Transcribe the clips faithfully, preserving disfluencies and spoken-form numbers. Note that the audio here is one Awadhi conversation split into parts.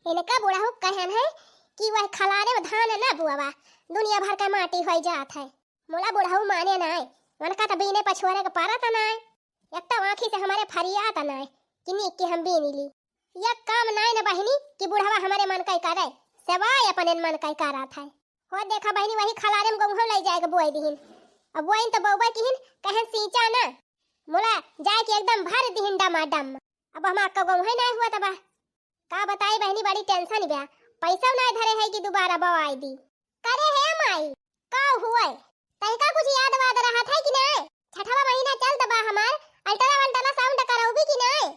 इनका बुढ़ऊ कहन है कि वह खलारे में धान न बुआवा, दुनिया भर के माटी होई जात है। मोला बुढ़ऊ माने नाय, उनका त बीने पछोरे के परत नाय। एक तो आँखी से हमारे फरियात नाय कि नीक के हम बीनी ली। यह काम नाय न बहिनी कि बुढ़वा हमारे मन का ही करे, सेवाय अपने मन का ही करत है। हो देखा बहिनी, वही खलारे में गहूँ लई जाए के बोए दिहिन। अब बोइन तो बउबे किहिन, कहन सींचा ना। मोला जाए के एकदम भर दिहिन डमाडम। अब हम आपका गहूँ नाय हुआ तबा। का बताई बहिनी, बड़ी tension बा। पैसा नाय धरे है कि दोबारा बवाई दी। करे हे माई, का हुए? तनिका कुछ याद वाद रहत है कि नाय? छठवा महीना चलत बा हमार, अल्ट्रा वल्ट्रा sound करौबी कि नाय?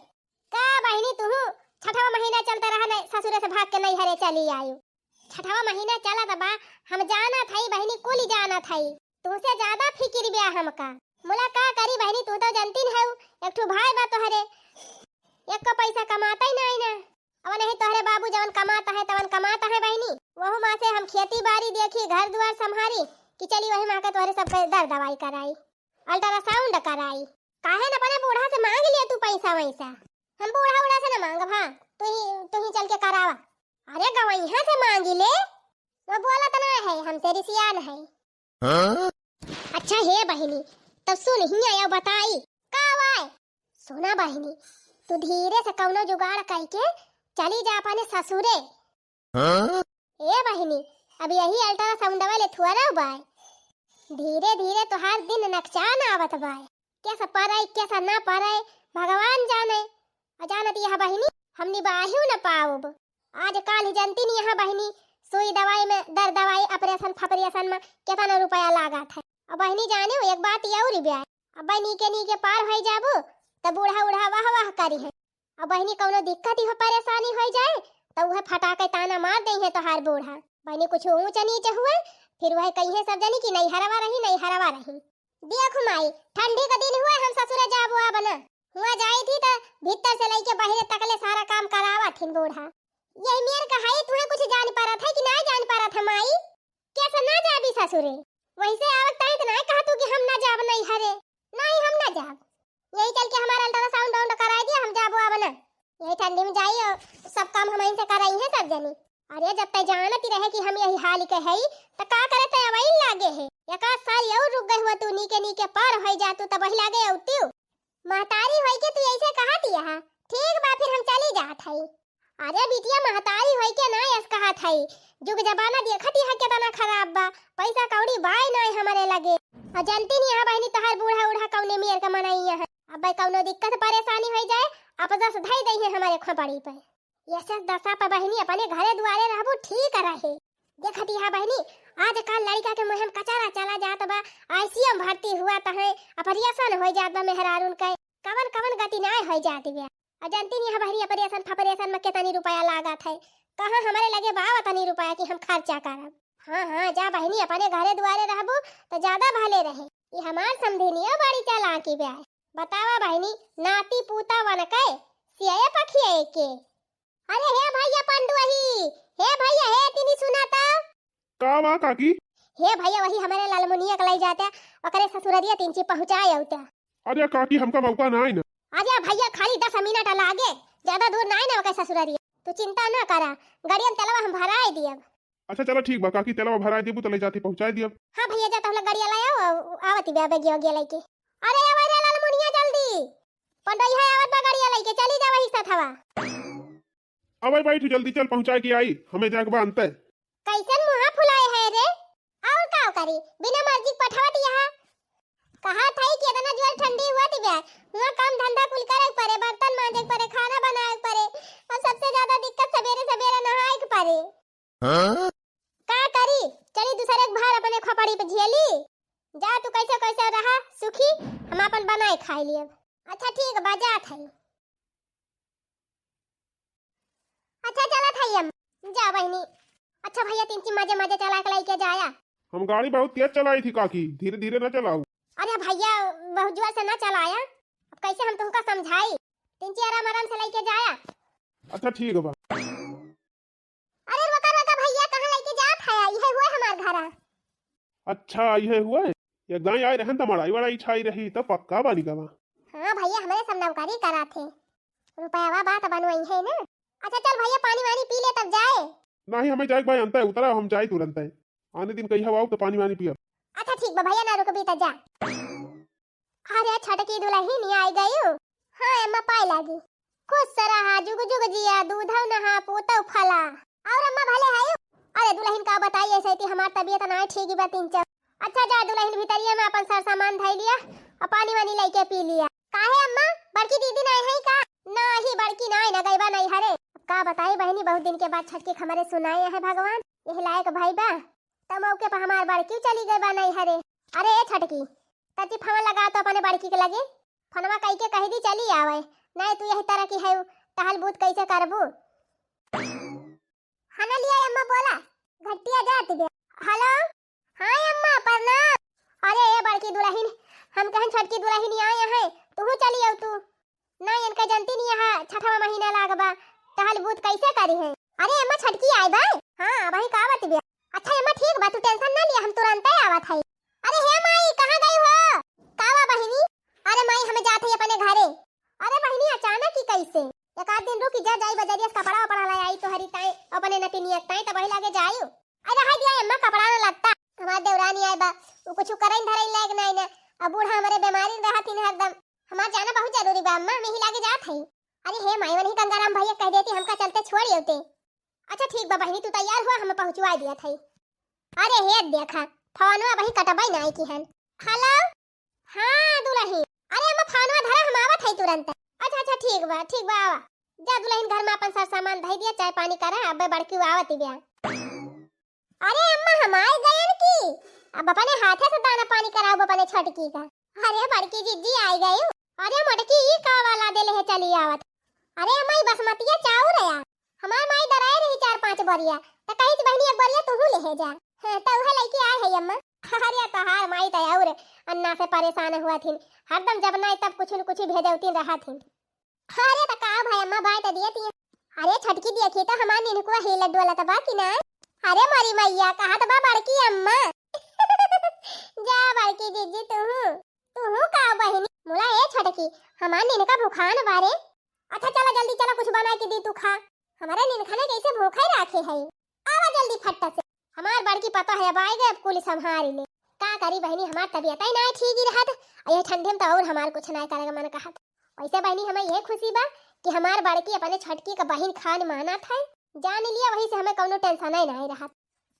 का बहिनी तुहू छठवा महीना चलत रहा न, ससुरे से भाग के नैहरे चली आयु। छठवा महीना चलत बा, हम जानत हई बहिनी, कुल जानत हई। तुहसे ज्यादा फिकिर बा हमका। मोला का करी बहिनी, तू तो जानती न हऊ, एक ठो भाई बा तोहरे, एको पैसा कमाता ही नाय ना। अब नहीं तोहरे बाबू जवन कमाता है तवन कमाता है बहिनी, वहू मा से हम खेती बाड़ी देखी, घर दुआर संभारी कि चली वही मा के तोहरे सबके दर दवाई कराई, अल्ट्रासाउंड कराई। काहे न अपने बूढ़ा से मांग लिया तू पैसा वैसा? हम बूढ़ा उढ़ा से न मांगब, हाँ, तू ही, तू ही चल के करावा। अरे गवैया से मांगी ले, वो बोलत ना है, हमसे रिसियान है। हाँ? अच्छा हे बहिनी, तब सुन हिया या बताई। का वाय? सुना बहिनी, तू धीरे से कौनो जुगाड़ करके चली जा अपने ससुरे। हाँ? ए बहिनी, अब यही अल्ट्रासाउंडवा ले थुअरव बाय। धीरे धीरे तोहार दिन नकचान आवत बाय। कैसा परई, कैसा ना परई, भगवान जाने। अ जानत यह बहिनी, हमनी बाहिउ न पाउब। आज काल ही जनती नहीं यह बहिनी, सुई दवाई में, दर दवाई, ऑपरेशन फपरेशन में केतना रुपया लागत है। अब बहिनी जाने एक बात यौरी ब्याय, अब नीके नीके पार होई जाबू, त बूढ़ा उढ़ा वाह वाह करी है। अब बहिनी कौनो दिक्कत ही हो, परेशानी होई जाए, त उहे फटाके ताना मार देइहे तोहार बूढ़ा। बहिनी कुछ ऊंच नीच हुए, फिर वह कहिए सब जनी कि नैहरवा रही, नैहरवा रही। देखु माई, ठंडी का दिन हुए, हम ससुरे जाबो आब न। हुआ जाई थी त भीतर से लइके बहिरे तकले सारा काम करावा थिन बूढ़ा। यही मेर कहाई, तुहे कुछ जान पारत है कि ना जान पारत है माई? कैसे ना जाबी ससुरे? वैसे आवत ताई त ना कहतू कि हम ना जाब नैहरे। नहीं, हम ना जाब। यही चल के हमारा अल्ट्रासाउंड वाउंड कराई दिया, हम जाबो आब न। यही ठंडी में जाई और सब काम हम इनसे कराई है सब जनी। अरे जब तय जानती रहे कि हम यही हाल के हई, त का करे तय अवैल लागे है? एक आध साल और रुक गए हुआ तू, नीके नीके पार होई जा तू, तब वही लागे अउतियो। महतारी होई के तू ऐसे कहत यहा? ठीक बा, फिर हम चली जात हई। अरे बिटिया, महतारी होई के ना ऐस कहत हई, जुग जमाना देखत यहा केतना खराब बा, पैसा कौड़ी बाय नाय हमरे लगे। आ जनती नहीं यहा बहिनी तोहार बूढ़ा उढ़ा कौने मेर का मनई यहा। अब कौनो दिक्कत परेशानी होई जाए, अपजस धई दई है हमरे खोपड़ी पे। यस दशा पर बहिनी अपने घरे दुआरे रहबू ठीक रहे। देखत यहा बहिनी, आजकल लड़का के मुँह में कचरा चला जात बा, आईसीयू में भर्ती हुआ त है, ऑपरेशन हो जात बा मेहरारून के, कवन कवन गति नाय हो जात बा। और जानती नहीं यहा बहिनी, ऑपरेशन फपरेशन में कितनी रुपया लागत है, कहाँ हमारे लगे बा उतनी रुपया कि हम खर्चा करब। हाँ हाँ, जा बहिनी अपने घरे दुआरे रहबू त ज्यादा भले रहे। ये हमार समधिनिया बड़ी चालाकी बा। बतावा बहिनी, नाती पूता वन के सियाए पखिए के। अरे हे भैया पंडुआही, हे भैया, हे तिनी सुना त। का बा काकी? हे भैया, वही हमारे लालमुनिया के लई जाते, ओकरे ससुररिया तिनची पहुँचाए आउते। अरे काकी, हमका मौका नाई न। अरे भैया, खाली दस मिनट लागे, ज्यादा दूर नाई न ओकरे ससुररिया। तू चिंता न करा, गड़ियन तेलवा हम भराए दियब। अच्छा चला ठीक बा काकी, तेलवा भराए देबू त लई जाती पहुँचाए दियब। हाँ भैया, जा तहला गड़िया लाया, आवती बा बेगिया ओगिया लइके। अरे आवा रे लालमुनिया जल्दी, पंडुआही आवत बा गड़िया लइके, चली जा वही साथ हवा। अबे बैठ जल्दी चल, पहुँचाए के आई, हमें जाए के बा अंते। कैसन मुँहा फुलाए है रे? और का करी, बिना मर्जी के पठावत यहा। कहा था कि इतना जोर ठंडी हुआ थी बे, हुआ काम धंधा कुल करे के परे, बर्तन मांजे के परे, खाना बनाए के परे, और सबसे ज्यादा दिक्कत सवेरे सवेरे नहाए के परे। हाँ? का करी, चली दूसरे के भार अपने खोपड़ी पे झेली। जा तू कैसे कैसे रहा सुखी, हम अपन बनाए खाए लिए। अच्छा ठीक बा, जात है। अच्छा चलत है हम, जा बहिनी। अच्छा भैया, तिनची मजे मजे चला के लइके जाया। हम गाड़ी बहुत तेज चलाई थी काकी, धीरे धीरे न चलाऊ। अरे भैया, बहुत जोर से न चलाया, अब कैसे हम तुमका समझाई। तिनची आराम आराम से लइके जाया। अच्छा ठीक बा। अरे रोका रोका भैया, कहाँ लइके जात है? यह हुए हमार घरा। अच्छा, यह हुए। एक दाई आए रहन त मड़ाई वड़ाई छाई रही, त पक्का बनी गवा। हाँ भैया, हमरे सब नौकरी करा थे। रुपयावा बात बनवाई है ना। अच्छा चल भैया, पानी वानी पी ले तब जाए। नाही, हमें जाए के भाई, अंत है, उतरा, हम जाए तुरंत है। आने दिन कहीं हवा तो पानी वानी पिया। अच्छा ठीक बा भैया, ना रुकबी त जा। अरे छोटकी दुलहिन आई गयू। हाँ अम्मा, पाए लागी। खुश रहा, जुग जुग जिया, दूधौ नहा, पूतौ फला। और अम्मा भले हयू? अरे दुलहिन का बताई, ऐसे थी हमार तबीयत ना ठीक बा तीन चार। अच्छा जा दुलहिन, भीतरिया में अपन सर सामान धई लिया और पानी वानी लेके पी लिया। काहे अम्मा, बड़की दीदी ना आई है का? नाही, बड़की ना आई, ना गई बा नैहरे। अब का बताई बहिनी, बहुत दिन के बाद छोटकी के हमरे सुनाए है भगवान, यही लायक भाई बा। त मौके पर हमार बड़की चली गई बा नैहरे। अरे ए छोटकी, तची फोन लगा तो अपने बड़की के लगे, फोनवा कई के कह दी चली आवे, नहीं तू यही तरह की है, टहल बूत कैसे करबू? हना लिया अम्मा बोला, घटिया जात बे। हेलो, हाँ अम्मा प्रणाम। अरे ए बड़की दुलहिन, हम कहन छोटकी दुलहिन आए हैं, तू चली आऊ तू। ना इनका जनती नहीं है, छठवा महीना लागबा, टहल बूत कैसे करी है? अरे अम्मा छोटकी आई बा। हाँ वही का बात बे। अच्छा अम्मा ठीक बा, तू टेंशन ना लिया, हम तुरंते आवत है। अरे हे माई, कहाँ गई हो? का बा बहिनी? अरे माई, हमें जात है अपने घरे। अरे बहिनी, अचानक ही कैसे? एक आध दिन रुकी जा, जाई बजरिया से कपड़ा वपड़ा ले आई तोहरी ताई, अपने नतिनिया के ताई, तब वही लागे जाई। अरे रहा दिया अम्मा, कपड़ा न लगता। हमार देवरानी आए बा, वो कुछ करइन धरइन लायक नहीं ना। अब बूढ़ा हमारे बीमारी में रहत ही हरदम। हमार जाना बहुत जरूरी बा अम्मा, हम यही लागे जात है। अरे हे माई, वही गंगाराम भैया कह देती, हमका चलते छोड़ अउते। अच्छा ठीक बा बहिनी, तू तैयार हुआ, हम पहुँचवा दिया था। अरे हे देखा, फोनवा वही कटबाई ना आई की हन। हेलो, हाँ दुलहिन, अरे अम्मा फोनवा धरा, हम आवत है तुरंत। अच्छा अच्छा ठीक बा, ठीक बा, आवा। जा दुलहिन घर में अपन सर सामान धई दिया, चाय पानी करा, अबे बड़की आवत ही बिया। अरे अम्मा हम आई गयन की, अब अपने हाथे से दाना पानी कराऊ अपने छोटकी का। अरे बड़की जिज्जी आई गई। अरे मोटकी ई का वाला देले है चली आवत। अरे अम्मा ई बसमतिया चाउर है यार, हमार माई दराए रही चार पांच बोरिया, त कही बहिनी एक बोरिया तू ले जा। हाँ, त उहे लइके आए है अम्मा। अरे तोहार माई त और अन्ना से परेशान हुआ थिन, हरदम जब ना तब कुछ न कुछ भेजौतीन रहा थिन। अरे त का भाई अम्मा, बाय त दिया ती। अरे छोटकी देखी त हमार निनकुआ हिलत डोलत बा कि ना? अरे मोरी मैया, कहा त बा बड़की अम्मा। जा बड़की जिज्जी तू, तू का बहिनी? मुला ए छोटकी, हमार निनका भुखान बारे। अच्छा चला जल्दी चला, कुछ बना के दी तू खा। हमारे निनखा ने कैसे भूखा ही राखे है। आवा जल्दी फट्टा से। हमार बड़की पता है अब आए गए, अब कुल संभाल ले। का करी बहिनी, हमार तबीयत ही ना ठीक ही रहत, और ये ठंडी में तो और हमार कुछ ना करे का मन कहत। वैसे बहिनी हमें ये खुशी बा कि हमार बड़की अपने छोटकी का बहिन खान मानत है, जान लिया वही से हमें कौनो टेंशन ही ना रहत।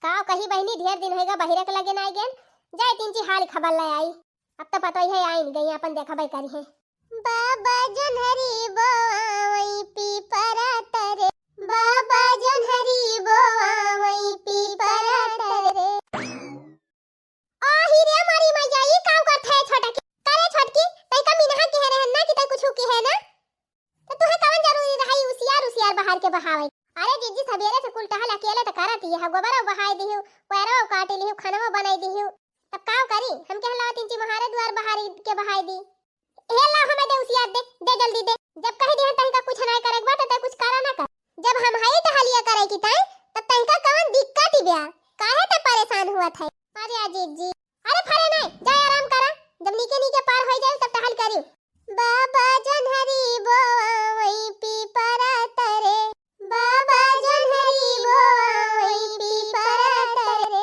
का कही बहिनी, ढेर दिन होएगा बहिरे के लगे ना गेन, जाए तीन ची हाल खबर ले आई। अब तो पता ही है आइन गई, अपन देखबे करी है। बाबा जोन्हरी बोआवई पीपरा तरे, बाबा जोन्हरी बोआवई पीपरा तरे। आही रे मारी मैया, ई काव करत है छोटकी? करे छोटकी, तई का मिनहा के है रहन ना कि तई कुछ की है ना? तो तुहे कवन जरूरी रहा ई उसियार उसियार बाहर के बहावे? अरे जिज्जी, सबेरे से कुल टहल अकेले त करत ही है, गोबरो बहाई दिहु, पैरो काट लिहु, खानवो बनाई दिहु, तब काव करी? हम कहला तीन ची मोहारे दुआर बाहर के बहाई दी। हे ला हमें दे उसियार दे, दे जल्दी दे। जब कह दिहन तनिका कुछ नाय करे के बा, त तै कुछ करा ना कर। जब हम हई टहलिया करे की ताई, तब तनिका कवन दिक्कत ही ब्या? काहे त परेशान हुआ था? अरे आ जिज्जी, अरे फरे नाय, जा आराम करा। जब नीके नीके पार होई जाए तब टहल करी। बाबा जोन्हरी बोआवई पीपरा तरे, बाबा जोन्हरी बोआवई पीपरा तरे।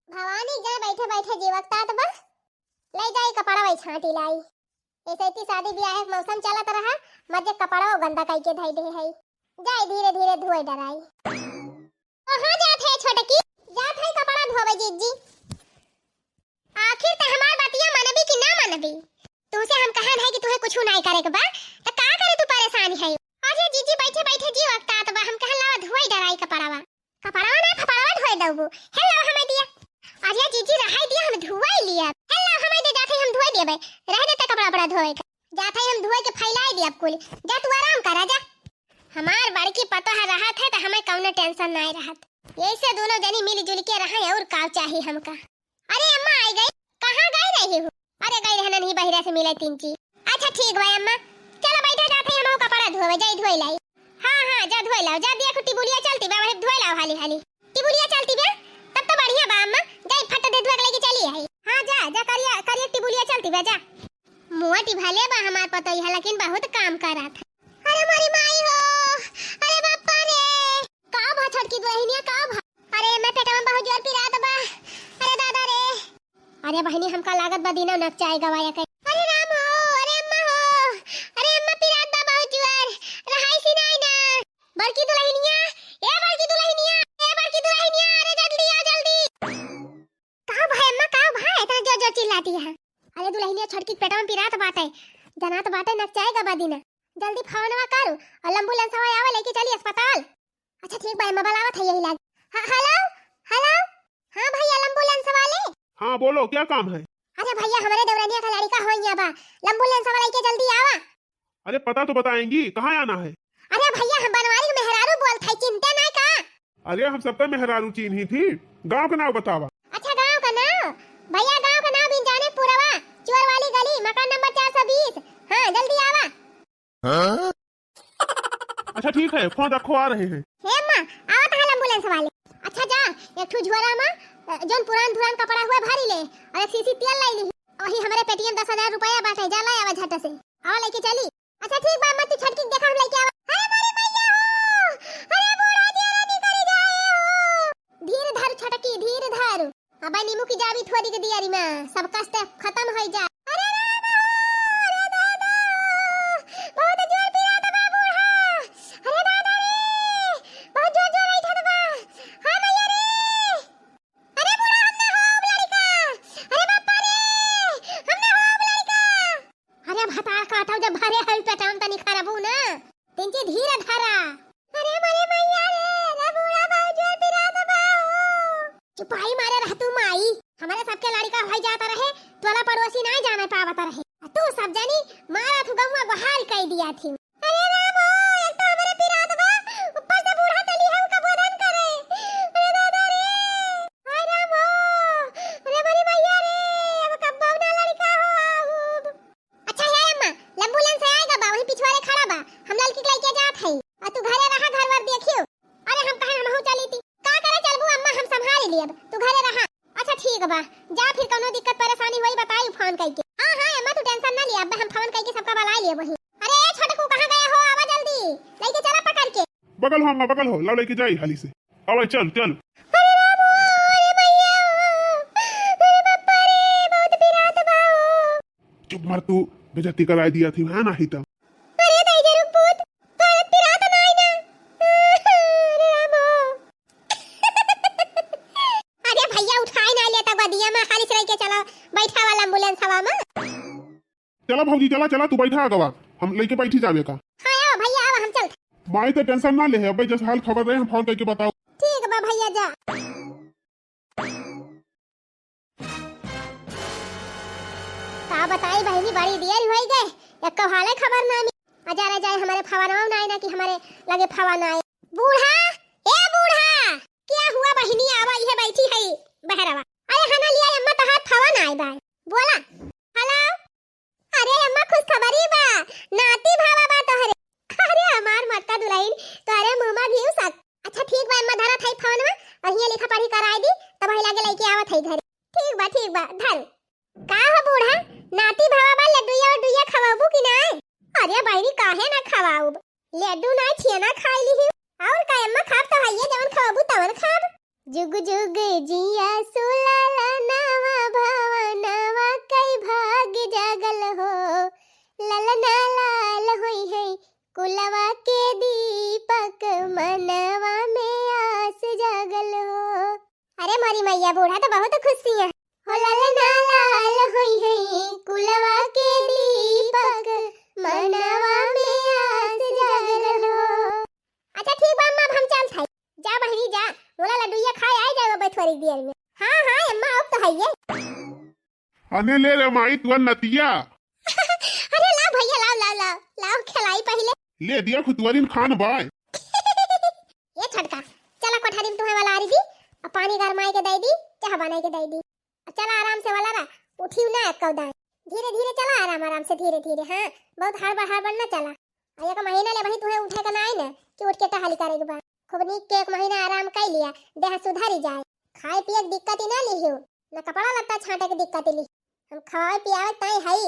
भवानी जाए बैठे बैठे जीवक तात बा, ले जाई कपड़ा वही छांटी लाई। ऐसे इतनी शादी ब्याह के मौसम चलत रहा, मजे कपड़ा गंदा कई के धई दे है। जाई धीरे धीरे धोए डराई। कहाँ जात है छोटकी? जात है कपड़ा धोवे जिज्जी। आखिर ते हमार बतिया मनबी कि ना मनबी? तुहसे हम कहन है कि तुहे कुछ नाय करे के बा, त का करे तू परेशान है? अरे जिज्जी बैठे बैठे जीव अकतात बा, हम कहन लावा धोई डराई कपड़ावा। कपड़ावा ना फपड़ावा धोए दउबू। हे लावा हमें दिया। अरे जिज्जी रहाई दिया, हम धोई लिया। हे लावा हमें दे, जाते हम धोए देबे। रह देते कपड़ा बड़ा धोए के। जाते हम धोए के फैलाई दिया कुल। जा तू आराम करा जा। हमार बड़की पतोह रहत है त हमें कौनो टेंशन नाय रहत। यही से दोनों जनी मिलजुल के रहे और का चाही हमका। अरे अम्मा आई गई, कहाँ गई रही हो? अरे गई रहन नहीं बहिरा से मिले तीन ची। अच्छा ठीक बा अम्मा, चलो बैठा जात है हम कपड़ा धोवे, जाई धोए लाई। हाँ हाँ जा धोए लाओ, जा दिया टिबुलिया चलती बा, वही धोए लाओ हाली हाली। टिबुलिया चलती बा, तब तो बढ़िया बा अम्मा, जाई फट दे धोए के लेके चली आई। हाँ जा जा करिया करिया टिबुलिया चलती बा जा। मोटी भले बा हमार पतोहिया, लेकिन बहुत काम करत है। अरे मोरी माई हो, अरे बहिनी, हमका लागत बा दिना नचाए गवाए के। अरे राम हो, अरे अम्मा हो, अरे अम्मा पिरात बा बहुत जुआर, रहाई सी नाई ना। बड़की दुलहिनिया, ए बड़की दुलहिनिया, ए बड़की दुलहिनिया, अरे जल्दी आ जल्दी। का भाई अम्मा, का भाई इतना जोर जोर चिल्लाती है? अरे दुलहिनिया छोटकी के पेटवा में पिरात बाटे, जनात बाटे नचाए गवा दिना। जल्दी फोनवा करू और एम्बुलेंसवा आवे लेके चली अस्पताल। अच्छा ठीक बा, एम्मा बुलावत है यही लाग। ह-, हेलो, हेलो, हाँ भैया एम्बुलेंस वाले। हाँ बोलो, क्या काम है? अरे भैया हमरे देवरनिया का लड़का हो यहाँ बा, एम्बुलेंस वाला लेके जल्दी आवा। अरे पता तो बताएंगी, कहाँ आना है? अरे भैया हम बनवारी के मेहरारू बोलत है, चिंते नहीं का? अरे हम सबका मेहरारू चीन्ही थी, गाँव का नाम बतावा। अच्छा गाँव का नाम? भैया गाँव का नाम बिन जाने पुरवा, चोर वाली गली, मकान नंबर चार सौ बीस। हाँ जल्दी आवा। हाँ? अच्छा ठीक है, फोन रखो, आ रहे हैं। हे अम्मा, आवत है एम्बुलेंस वाले। अच्छा जा, एक ठो झोरा में, अ, जौन पुरान धुरान कपड़ा हुआ भारी ले, और एक सीसी तेल लाई ली। वही हमरे पेटीएम दस हजार रुपया बाटे, जा लाई आवा झट से। आवा लेके चली। अच्छा ठीक बा अम्मा, तू छोटकी के देखा, हम लेके आवा। अरे मोरी मैया हो, अरे बूढ़ा जी, अरे निकल जाए हो। धीर धर छोटकी, धीर धर। अबे नींबू की जाबी थोड़ी के दियारी में, सब कष्ट खत्म हो जाए। अरे राम हो, अरे दादा, बहुत जोर पिरात बा बूढ़ा। अरे दादा रे, बहुत जोर जोर बैठत बा। हाँ मैया रे। अरे बूढ़ा हम ना हो लड़का। अरे बापा रे, हम ना हो लड़का। अरे भतार काटो जब भरे हल पेटाम तनी खराबू ना। तिनची धीर धरा। अरे मरे मैया रे, रे बूढ़ा बहुत जोर पिरात बा हो। चुपाई मारे रह तू माई, हमारे सबके लड़का होई जाता रहे, टोला पड़ोसी नाई जाने पावत रहे। आ तू सब जनी मारा थू गौवा गोहार कई दिया थी। अरे राम हो, एक तो हमारे पिरात बा, ऊपर से बूढ़ा चली है उनका बोधन करे। अरे दादा रे, हाय राम हो, अरे मरी मैया रे, अब कब ना लड़का हो आऊब। अच्छा हे अम्मा, एम्बुलेंस आएगा बा, वहीं पिछवारे खड़ा बा, हम लड़की के लेके जात हई। आ तू घरे रहा, घर वर देखियो। अरे हम कहे हमहू चली थी। का करे चलबू अम्मा, हम संभाल लेब, तू घरे रहा। अच्छा ठीक बा, जा फिर कौनो दिक्कत परेशानी होई बताई फोन कइके। हाँ हाँ अम्मा तू टेंशन ना लिया, अब हम फोन कइके सबका बुलाई लेब वहीं। अरे ए छोटकू कहाँ गया हो, आवा जल्दी, लेके चला पकड़ के। बगल हो अम्मा, बगल हो, लाओ लेके जाई हाली से। आवा चल चल। अरे राम हो, अरे भैया हो, अरे बापा रे, बहुत पिरात बा हो। चुप मर तू, बेइज्जती कराई दिया थी, है ना ही तब। अरे दाई रे रुक पूत, भारत पिरात नाई ना। अरे राम हो। अरे भैया उठाई ना लेता गोदिया में, हाली से लेके चला, बैठा वाला एम्बुलेंस हवा में। चला भौजी, चला, चला, तू बैठा आगवा, हम लेके बैठी जावे का। हाँ, आओ भैया, आओ, हम चलत। माई तो टेंशन ना ले है, अबे जस हाल खबर रहे, हम फोन करके बताओ। ठीक बा भैया, जा। का बताई बहिनी, बड़ी देर होई गए, एको हाले खबर ना मिली। अजा रे जाए, हमारे फवानवा ना आए ना कि हमारे लगे फवाना आए। बूढ़ा, ए बूढ़ा, क्या हुआ बहिनी? आवा, इहे बैठी है बहरवा। अरे हना लिया अम्मा, तहार फवाना आए बा। बोला। हेलो। अरे अम्मा, खुशखबरी बा, नाती भावा बा तोहरे। अरे हमार मटका दुलहिन, तोहरे मुँह मा घीव सक। अच्छा ठीक बा अम्मा, धरा थाई फोनवा, और हियाँ लिखा पढ़ी कराई दी, तब वही लागे लेके आवत है घरे। ठीक बा, ठीक बा, धर। का हो बूढ़ा, नाती भावा बा, लड्डूया उड्डूया खवाबू कि नाय? अरे बहिनी, काहे ना खवाउब, लड्डू नाय, छेना खाई लिही। और का अम्मा, खाब तो हइये, जवन खवाबू तवन खाब। जुग जुग जिया सुलाला नवा भवनवा कई भाग जागल हो। ललना लाल होई है कुलवा के दीपक मनवा में आस जागल हो। अरे मोरी मैया, बूढ़ा तो बहुत खुशी है। हो ललना लाल होई है कुलवा के दीपक मनवा में आस जागल हो। अच्छा ठीक बा अम्मा, अब हम चलत हई। जा बहिनी जा, मोला लड्डूया खाए आई जाए बथुआरी दियर में। हाँ हाँ अम्मा, अब तो हइये। अने ले रे माई तुअर नतिया। अरे लाओ भैया, लाओ लाओ लाओ लाओ, खिलाई पहिले। ले दिया खुतुआरिन खान बाय। ये छोटका, चला कोठारी में तुम्हें वाला आरी दी, और पानी गरमाए के दे दी, चाह बनाए के दे दी। चला आराम से वाला रा, उठियो ना एको दाएं। धीरे धीरे चला, आराम आराम से, धीरे धीरे। हाँ, बहुत हड़बड़ हड़बड़ ना चला। आ एक महीना ले वही तुहे उठे के ना आई ना कि उठ के टहली करे के बा। खूब नीक के एक महीना आराम कर लिया, देह सुधरी जाए। खाए पिए के दिक्कत ही ना लिहियो, ना कपड़ा लत्ता छांटे के दिक्कत ही लिहियो। हम खवाए पियावे ताई हई।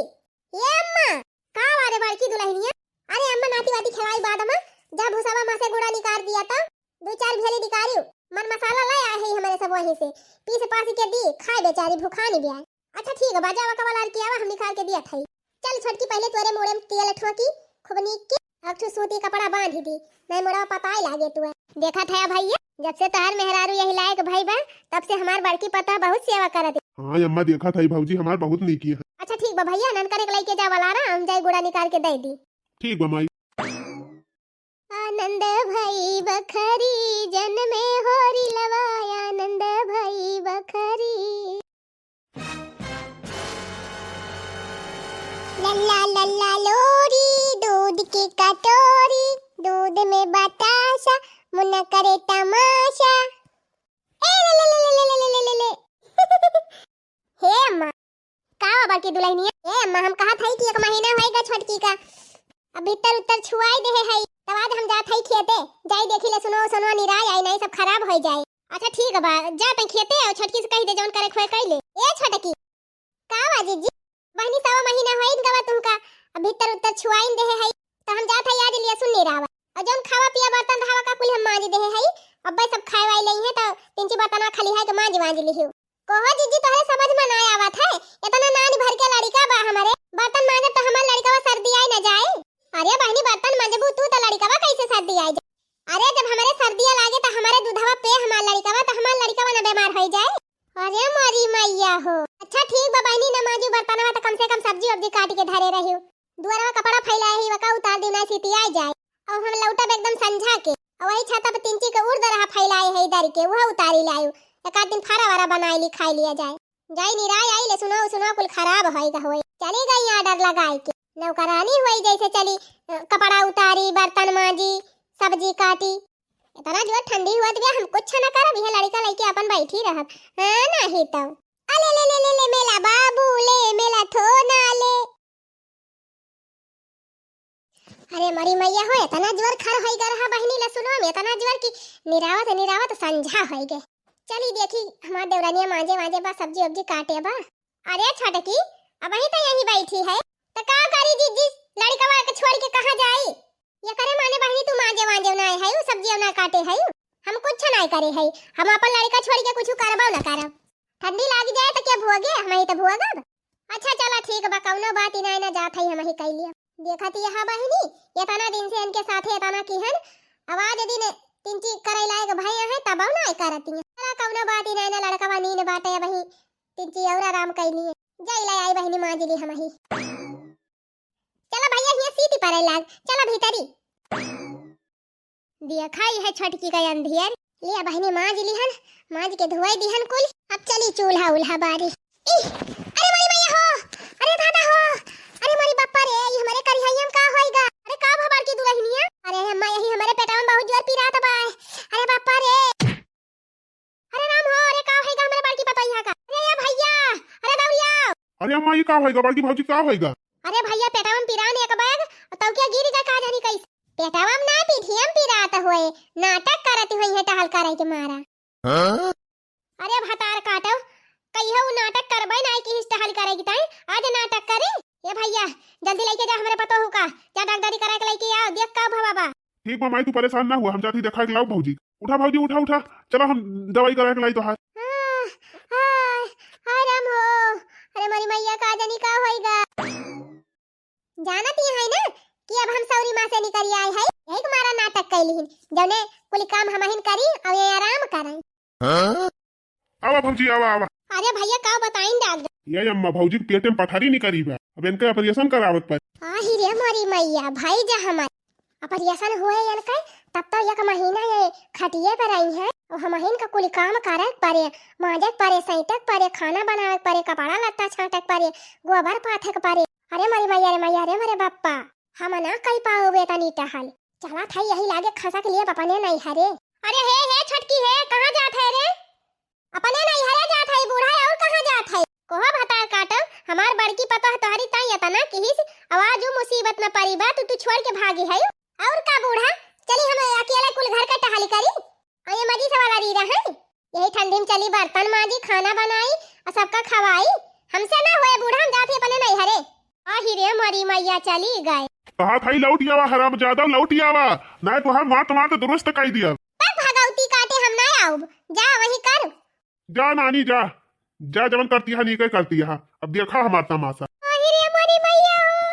ये अम्मा, का बारे बड़की दुलहिनिया? अरे अम्मा, नाती वाती खिलाई बाद में, जा भूसावा में से गुड़ा निकाल दिया तो, दो चार भेली निकालियो। मन मसाला ले आए है हमारे सब वहीं से, पीस पास के दी, खाए बेचारी भूखानी भी आए। अच्छा ठीक बा, जावा कवा लार के आवा, हम निकाल के दिया थाई। चल छोटकी, पहिले तोरे मुड़े में तेल ठोकी, खूब नीक के, अब ठू सूती कपड़ा बांधी दी, नहीं मुड़वा पताए लागे तू। देखा था भैया, जब से तोहार मेहरारू यही लायक भई बा, तब से हमार बड़की पतोह बहुत सेवा करत है। हाँ अम्मा, देखा था भौजी हमार बहुत नीकी है। अच्छा ठीक बा भैया, ननकरे के लइके जावा लारा, हम जाई गुड़ा निकाल के दे दी। ठीक बा माई। आनंद भई बखरी, जन में होरी लवा, आनंद भई बखरी। लल्ला लल्ला लोरी, दूध की कटोरी, दूध में बताशा, मुन करे तमाशा। ए ले ले ले ले ले ले ले ले ले। हे अम्मा, का बा बड़की दुल्हनिया? ए अम्मा, हम कहत हई कि एक महीना होइगा छोटकी का, अब भीतर उत्तर छुआई देहे हई, तब आज हम जात हई खेते, जाई देखी ले सुनो सुनो निराय आई, नहीं सब खराब हो जाए। अच्छा ठीक बा, जा तई खेते आओ, छोटकी से कही दे जौन करे खोए कई ले। ए छोटकी, का बा जीजी? बहिनी सवा महीना होइन गवा तुमका, अब भीतर उत्तर छुआइन देहे हई, त हम जात हई आज लिया सुन निरावा, और जौन खावा पिया बर्तन रहावा का कुल हम मांज देहे हई, अब सब खाए वाई लई है त तिनची बर्तनवा खाली है के मांज वांज लिहियो। कहो जीजी, तोहरे समझ में ना आवत है, इतना नानी भर के लड़िका बा हमरे, बर्तन मांजब त हमार लड़िकवा सर्दी आई न जाए। अरे बहिनी, बर्तन मांजबू तू त लड़िकवा कैसे सर्दी आई जाए? अरे जब हमरे सर्दिया लागे त हमरे दूधवा पे हमार लड़िकवा, त हमार लड़िकवा न बीमार होई जाए। अरे मोरी मैया हो। अच्छा ठीक बा बहिनी, न मांजू बर्तनवा त कम से कम सब्जी वब्जी काट के धरे रहियो। दुअरवा कपड़ा फैलाए ही वका उतार दी, ना सीती आई जाए। अब हम लौटब एकदम संझा के, और वही छाता पे तिनची के उर्द रहा फैलाए है इधर के, वह उतारी लायू। एक आध दिन फारा वारा बनाए ली, खाई लिया जाए। जाई निराय आई ले सुनो सुनो कुल खराब होई गा होई। चली गई ऑर्डर लगाई के। नौकरानी होई जैसे चली, अ, कपड़ा उतारी, बर्तन मांजी, सब्जी काटी। इतना जोर ठंडी हुआ दिया, हम कुछ ना करब, यह लड़िका लइके अपन बैठी रहब। हाँ, नहीं तो। अले ले ले ले ले मेला बाबू ले, मेला थो ना ले। अरे मरी मैया हो, इतना जोर खर होई गा रहा बहिनी लसुनो में, इतना जोर कि निरावत निरावत संझा होई गे। चली देखी हमार देवरानिया मांजे वांजे बा, सब्जी वब्जी काटे बा। अरे छोटकी, अबही तो यहीं बैठी है, तो का करी जीजी, लड़िकवा के छोड़ के कहाँ जाई? ये करे माने बहिनी तू मांजे वांजे ना है, सब्जी ना काटे है, हम कुछ ना करे है, हम अपन लड़िका छोड़ के कुछ करबो ना करब। ठंडी लाग जाए तो के भोगे, हम ही तो भोगब। अच्छा चला ठीक बा, कौनो बात ही ना, ना जात है हम ही कैलिया। देखत ही यहाँ बहिनी, इतना दिन से इनके साथे इतना किहन, आवाज दिन तिनची करे लायक भई है, तब ना करती है। चला कौनो बात ही ना, ना लड़कवा नीन बाटे, वही तिनची और आराम कैली है। जाई ले आई बहिनी मांज ली हम ही। चला भैया हिया सीटी परे लाग, चला भीतरी। देखा ई है छोटकी का अंधियर। ले बहिनी मांज लिहन, मांज के धोई दिहन कुल। अब चली चूल्हा उल्हा बारी। ई, अरे माई मैया हो, अरे दादा हो, अरे मारी बापा रे, ई हमरे करिहैया में का होइगा? अरे का भा बड़की दुलहिनिया? अरे अम्मा यही हमरे पेटवा में बहुत जोर पिरात बा। अरे बापा रे। अरे राम हो, अरे का होइगा हमरे बड़की पतोहिया का? अरे या भैया, अरे दौड़िया। अरे अम्मा, ई का होइगा? बड़की भौजी, का होइगा? अरे भैया, पेटवा में पिरान एक बैग, तब क्या गिर गए का जानी कैसे? पेटवा में ना, पीठिया में पिरात होए, नाटक करत होई है टहल करे के मारा। हाँ? अरे भतार काटो, कहियो उ नाटक करबे ना कि हिस टहल करे की ताई, आज नाटक करे। ए भैया, जल्दी लेके जा हमरे पतोहू का, जा डॉक्टरी करा के लेके आओ, देख का भवा बा। ठीक बा माई, तू परेशान ना हुआ, हम जाती देखा के लाओ भौजी। उठा भौजी, उठा, उठा, चला हम दवाई करा के लाई तोहार। हाँ, हाय, हाय राम हो, अरे मोरी मैया का जानी का होइगा। जानत ही है ना कि अब हम सौरी माँ से निकल आए है, यही के मारा नाटक कैली हिन, जौने कुल काम हमहिन करी और ये आराम करें। हाँ? आवा भौजी, आवा, आवा। अरे भैया, का बताइन डॉक्टर? ये अम्मा, भौजी के पेटे में पथरी निकरी बा, अब इनके ऑपरेशन करावत पर। आही रे मोरी मैया, भाई जा हमार ऑपरेशन हुए इनके, तब तो एक महीना ये खटिए पर आई है। और हमहिन का कुल काम करे के परे, मांजे के परे, सैंटे के परे, खाना बनावे के परे, कपड़ा लत्ता छांटे के परे, गोबर पाथे के परे। अरे मोरी मैया रे मैया रे मोरे बप्पा, हम ना कई पाओ बेटा नी टहल। चला था यही लागे खसा के लिए अपने नहीं हरे। अरे हे, हे छोटकी हे, कहाँ जात है रे? अपने नैहरे जात है बूढ़ा, और कहाँ जात है? कोहो भतार काटो, हमार बड़की पतोह तोहरी ताई एतना किहिस, आवाज उ मुसीबत में परी बा, तू, तू छोड़ के भागी है। और का बूढ़ा, चली हम अकेले कुल घर का टहली करी। और ये मजी से वाला रीरा है, यही ठंडी में चली बर्तन माजी, खाना बनाई और सबका खवाई। हमसे ना होए बूढ़ा, हम जात ही अपने नैहरे। आही रे मोरी मैया, चली गए। कहा था लौट आवा हरामजादा, लौट आवा, नहीं तो हम मात मात दुरुस्त कर दिया। पर भगौती काटे हम ना आउब, जा वही कर। जा नानी जा। जा, जवन करती है, नीके करती है। अब देखा हमार तमाशा। अरे रे मोरी मैया हो,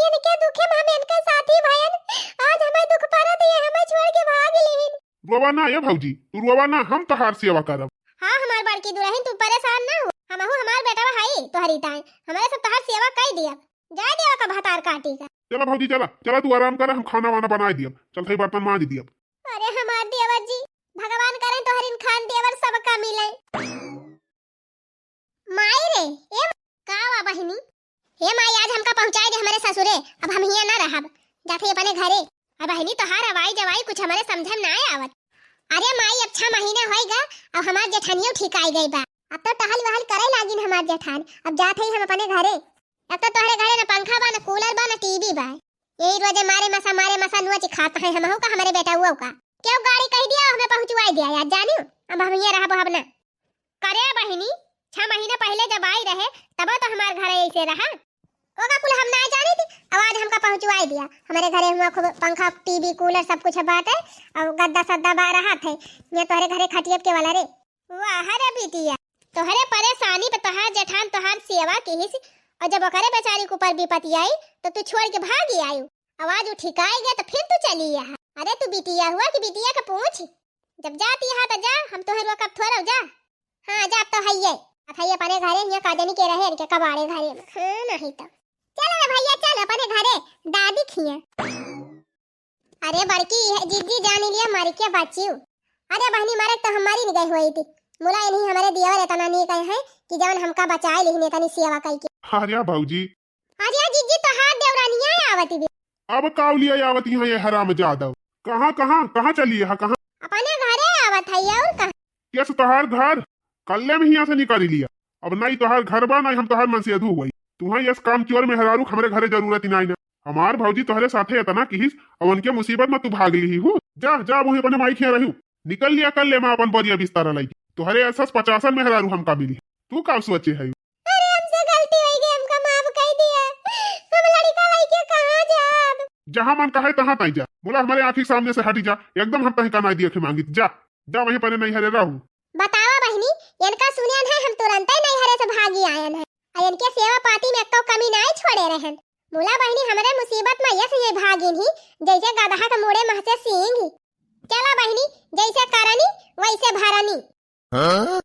इनके दुखे में हम इनके साथी भयन। आज हमें दुख परत, ये हमें छोड़ के भाग लीन। रोवा ना ये भौजी, तू रोवा ना, हम तोहार सेवा करब। हाँ, हमार बड़की दुलहिन, तू परेशान ना हो, हमहू हमार बेटवा हई तोहरी ताई, हमरे सब तोहार सेवा कई दियब। जाए देवा का भतार काटी का। चला भौजी, चला, चला, तू आराम कर, हम खाना वाना बनाए दियब, चल थई बर्तन मांज दियब। अरे हमार देवर जी, भगवान करे तोहरिन खान देवर सबका मिले। माई रे, ए का हुआ बहिनी? हे माई, आज हमका पहुँचाए दे हमरे ससुरे, अब हम हियाँ ना रहब, जात हई अपने घरे। अब बहिनी, तोहार हवाई जवाई कुछ हमरे समझ में ना आवत। अरे माई, अब छह महीने होई गा, अब हमार जेठानियो ठीक आई गई बा। अब तो टहल वहल करे लागिन हमार जेठान। अब जात हई हम अपने घरे। अब तो तोहरे घरे न पंखा बा, न कूलर बा, न टीवी बा। यही रोजे मारे मसा, मारे मसा नुआ चिखात है हमहू का, हमरे बेटउआ का। केहू गाड़ी कह दिया, हमें पहुँचवाई दिया यार, जानियो। अब हम ये रहब, अब ना। करे बहिनी, छह महीने पहले जब आई रहे, तब तो हमार घर ऐसे रहा। ओका कुल हम ना जानी थी, अब आज हमका पहुँचवाई दिया। हमरे घरे हुआ खूब पंखा, टीवी, कूलर सब कुछ बाटे, और गद्दा सद्दा बा रहत है। ये तोहरे घरे खटियब के वाला रे। वाह रे बिटिया, तोहरे परेशानी पे तोहार जेठान तोहार सेवा किहिस, और जब ओकरे बेचारी के ऊपर विपत्ति आई, तो तू छोड़ के भागी आयु। अब आज उ ठिकाई गए, तो फिर तू चली यहाँ। अरे तू बिटिया हुआ कि बिटिया का पूछ? जब जाती है तो जा, हम तोहरे रोकब थोड़ा, जा। हाँ, जा तो हइये। अब हइये अपने घरे, हियाँ का जानी के रहे, इनके कबाड़े घरे में। हाँ, नहीं तो। चलो रे भैया, चल अपने घरे, दादी खिया। अरे बड़की, ये जिज्जी जानी लिया, मर के बचियो। अरे बहिनी, मरे तो हम मरी नहीं गई हुई थी। मुला इन्हीं हमारे दियावर इतना नहीं कहे हैं कि जवन हमका बचाए लिहिन इतनी सेवा कई के। अरे भौजी। अरे जिज्जी, तोहार देवरानिया आवती बे। अब काव लिया आवती हैं ये हराम जादव? कहाँ, कहाँ, कहाँ चली है, कहाँ? अपने घरे आवत है, और कहाँ? ये से तोहार घर कल्ले में हियाँ से निकाली लिया। अब नहीं तोहार घर बा, नहीं हम तोहार मनसेधू हुई। तुहाँ यस काम चोर मेहरारू हमरे घरे जरूरत ही नहीं ना। हमार भौजी तोहरे साथे इतना किहिस, अब उनके मुसीबत में तू भाग लिही हूँ। जा, जा, वही अपने माई खिया रहू। निकल लिया कल्ले में अपन बोरिया बिस्तारा लाई। तोहरे ऐसा पचासन मेहरारू हमका मिली। तू का सोचे है? अरे हमसे गलती हो गई, हमका माफ कर दिया। हम लड़का लेके कहाँ जाब? जहाँ मन कहे तहाँ ताई जा। बोला हमारे आँखी के सामने से हटी जा, एकदम हम तहीं का नाई दिया के मांगित। जा, जा वहीं पर नहीं हरे रहू। बतावा बहिनी, इनका सुनियन है हम तुरंते नहीं हरे से भागी आयन है। और इनके सेवा पाती में एक्को कमी नाई छोड़े रहन। मुला बहिनी हमरे मुसीबत में यस ये भागिन ही, जैसे गदहा के मुड़े महसे सींग ही। चला बहिनी, जैसे करनी वैसे भरनी। हाँ?